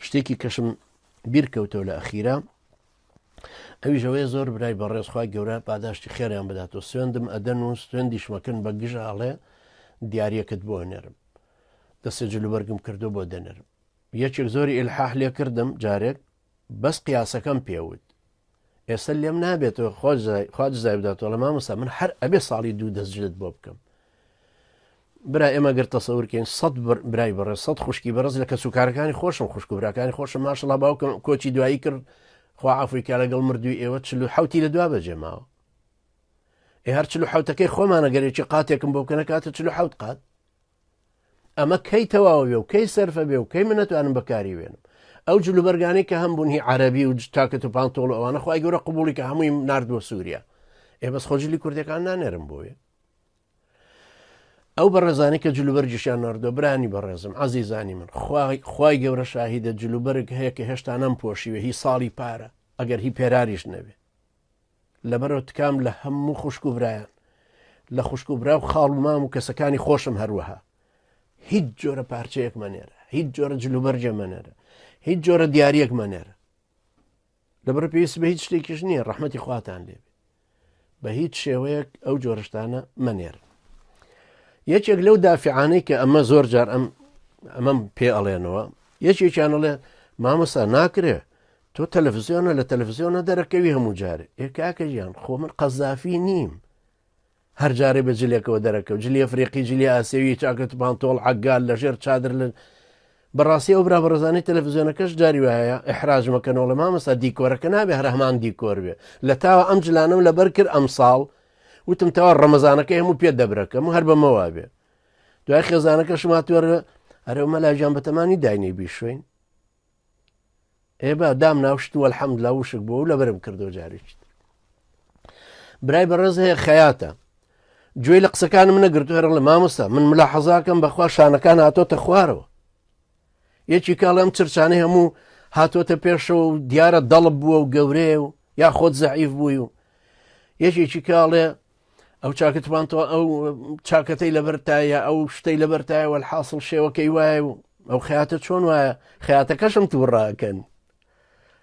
شتێکی کەشم بیرکەوتەوە لە ئەخیرا ئەویش ئەوەیە زۆر برای بەڕێز خوای گەورە پاداشتی خێریان بدات و سوێندم ئەدەن و سوێندیشمەکەن بە گژ ئاڵێ دیارەکەت بۆ نێرم دەسێ جلوبەرگم کردو بۆ دەنێرم یەکێک زۆری ئیلحاح لێ کردم جارێک بەس قیاسەکەم پێوت ئێستا لێم نابێتەوە خوا جزای بداتەوە لە مامۆستا من هەر ئەبێ ساڵی دوو دەستجلت بۆ بکەم برا ئێمە گەر تەسەور کەین سەد برای بەڕێز سەد خوشکی بەڕێز لە کەسوکارەکانی خۆشم خوشک و براکانی خۆشم ماشەڵا باوکم کۆچی دوایی کرد خوا عەفوی کا لەگەڵ مردووی ئێوە 47 لە دوا بەجێ ماوە ئێ هەر 47ەکەی خۆمانە گەرێکی قاتێکم بۆ بکەنە کاتە 47 قات ئەمە کەی تەواو بێ و کەی سەرفە بێ و کەی من نەتوانم بەکاری وێنم ئەو جلوبەرگانەی کە هەم بوون هی عەربی و تاکەت و پانتۆڵ و ئەوانە خوای گەورە قبوڵی کە هەمووی ناردووە سووریا ئێ بەس خۆجلی کوردەکان نانێرم بۆیە ئەو بەڕێزانەی کە جلوبەرگیشیان ناردووە برانی بەڕێزم عەزیزانی من خوای گەورە شاهیدە جلوبەرگ هەیە کە هێشتا نەم پۆشیوە هی ساڵی پارە ئەگەر هی پێراریش نەبێ لەبەرەوە تکام لە هەموو خوشک و برایان لە خوشک و برا و خاڵ و مام و کەسەکانی خۆشم هەروەها هیچ جۆرە پارچەیەک مەنێرە هیچ جۆرە جلوبەرجێ مەنێرە هیچ جۆرە دیارەک مەنێرە لەبەر پێویست بە هیچ شتێکیش نییە ڕەحمەتی خواتان لێبێ بە هیچ شێوەیەک ئەو جۆرشتانە مەنێرن یەکێک لەو دافعانەی کە ئەمە زۆر جار ئەم ئەمەم پێ ئەڵێنەوە یەکێکیان ئەڵێ مامۆستا ناکرێ تۆ تەلەڤزیۆنە لە تەلەڤزیۆنە دەرەکەوی هەموو جارێ ئێ کاکە گیان خۆ من قەزافی نیم هەر جارێ بە جلێکەوە دەرەکەوت جلی ئەفریقی جلی ئاسیەوی چاکەت پانتۆڵ عەگال لەژێر چادر لە بەڕاستی ئەو برا بەڕێزانەی تەلەڤزیۆنەکەش جاری وایە ئیحراج مەکەنەوە ڵێ مامۆستا دیکۆرەکە نابێ هەر هەمان دیکۆر بێ لە تاوە ئەم جلانەم لەبەر کرد ئەمساڵ وتم تەوا ڕەمەزانەکەی هەموو پێ دەبرەکەم و هەر بەمەوە بێ دوای خێزانەکەشم هاتووە ئەرێ مەلاجان بەتەمانی داینەی بیشوین ئێ با دام ناو شت والحەمدلله وشک بووە و لەبەرم کردەوە جارێکی تر برای بەڕێز هەیە خەیاتە گوێی لە قسەکانم نەگرتو هەرڵ لە مامۆستا من ملا حەزاکەم بەخوا شانەکان هاتۆتە خوارەوە یەکی کاڵم چرچانەی هەموو هاتۆتە پێشەوە و دیارە دەڵب بووە و گەورەیە و یا خۆت زەعیف بووی و یەکێکی کاڵێ ئەو چاکەتمان تۆ ئەو چاکەتەی لەبەرتایە ئەو شتەی لەبەرتایە وەلحاصل شێوەکەی وایە و ئەو خەیاتە چۆن وایە خەیاتەکەشم تووڕاکەن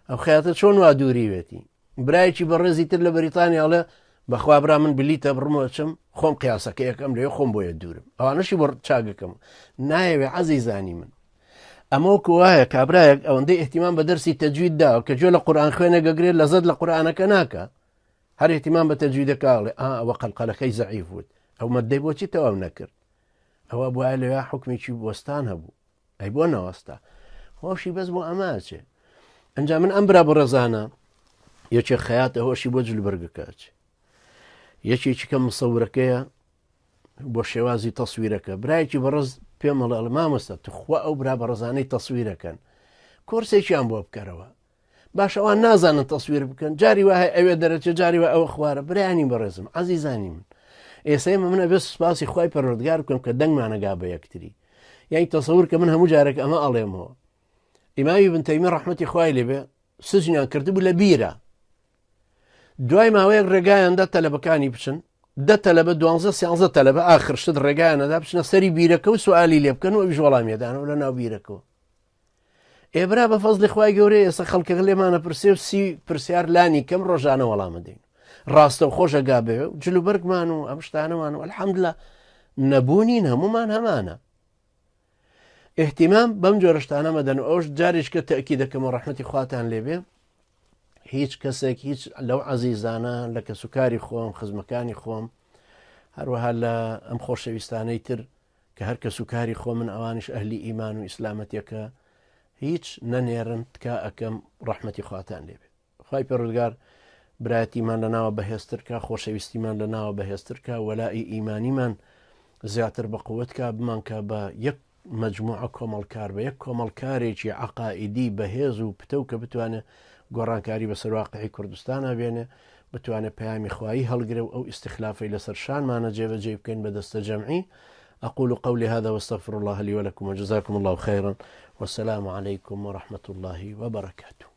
ئەو خەیاتە چۆن وا دووریوێتی برایەکی بەڕێزی تر لە بەریتانیا ئەڵێ بەخوا برا من بلیتە بڕمەچم خۆم قیاسەکە یەکەم لێ خۆم بۆیە دوورم ئەوانەشی بۆ چاگەکەم نایەوێ عەزیزانی من ئەمە وەکو وایە کابرایەک ئەوەندەی احتیمان بە دەرسی تەجوید دا کە گوێ لە قورآن خوێنە گەگرێت لەزەت لە قورآانەکە ناکە هەر احتیمان بە تەجویدەکە ئەڵێ ئا ئەوە قەلقەلەکەی زەعیف بوو ئەو مەدەی بۆچی تەواو نەکرد ئەوە بواە لەوێ حکمێکی بۆستان هەبوو ئەی بۆ نەوەستا هۆشی بەس بۆ ئەمە ئەچێ ئەنجا من ئەم برا بەڕێزانە یەکێک خەیاتە هۆشی بۆ جلوبەرگەکە ئەچێ یەکێکی کە مسەورەکەیە بۆ شێوازی تەسویرەکە برایەکی بەڕێز پێم هەڵێ ئەڵێ مامۆستا تخوا ئەو برا بەڕێزانەی تەسویرەکەن کۆرسێکیان بۆ بکەرەوە باش ئەوان نازانن تەسویر بکەن جاری وایە ئەوێ دەرەچێ جاری وە ئەوە خوارە برایانی بەڕێزم عەزیزانی من ئێستا ئێمە من ئەبێ سوپاسی خوای پەروەردگار بکەم کە دەنگمانەگا بە یەکتری یعنی تەسەور کە من هەموو جارێک ئەمە ئەڵێمەوە ئیمامی بن تەیمی ڕەحمەتی خوای لێبێ سجنیان کردبوو لە بیرە دوای ماوەیەک ڕێگایاندا تەلەبەکانی بچن دە تەلەبە دوانزە سیانزە تەلەبە ئاخر شت ڕێگایانەدا بچنە سەری بیرەکە و سوالی لێ بکەن و ئەویش وەڵامیەدانەوە لە ناو بیرەکەەوە ئێ برا بە فەزلی خوای گەورەیە ئێستا خەڵکەکە لێمانە پرسێ و سی پرسیار لانی کەم ڕۆژانە وەڵامە دەین ڕاستە و خۆشە گابێ و جل و بەرگمان و ئەم شتانەمان و الحەمدلله نەبوونین هەمومان هەمانە احتیمام بەم جۆرە شتانە مەدەن و ئەوش جارێک کە تەکی دەکەمە ڕەحمەتی خواتان لێبێ هیچ کەسێک هیچ لەو عەزیزانە لە کەسوکاری خۆم خزمەکانی خۆم هەروەها لە ئەم خۆشەویستانەی تر کە هەر کەسوکاری خۆمن ئەوانیش ئەهلی ئیمان و ئیسلامەتیەکە هیچ نەنێرن تکا ئەکەم ڕەحمەتی خواتان لێبێ خوای پەروەردگار برایەتیمان لە ناوە بەهێزتر کا خۆشەویستیمان لە ناوە بەهێزتر کا وەلائی ئیمانیمان زیاتر بە قوت کا بمان کا بە یەک مەجموعە کۆمەڵکار بە یەک کۆمەڵکارێکی عەقائیدی بەهێز و پتەو کە بتوانێت گۆڕانکاری بەسەر واقعی کوردستانا بێنێ بتوانێت پەیامی خوایی هەڵگرێ و ئەو ئیستخلافەی لەسەر شانمانە جێبەجێی بکەین بە دەستەجەمعی أقول قولي هذا واستغفر الله لي ولكم وجزاكم الله خيرا والسلام عليكم ورحمة الله وبركاته.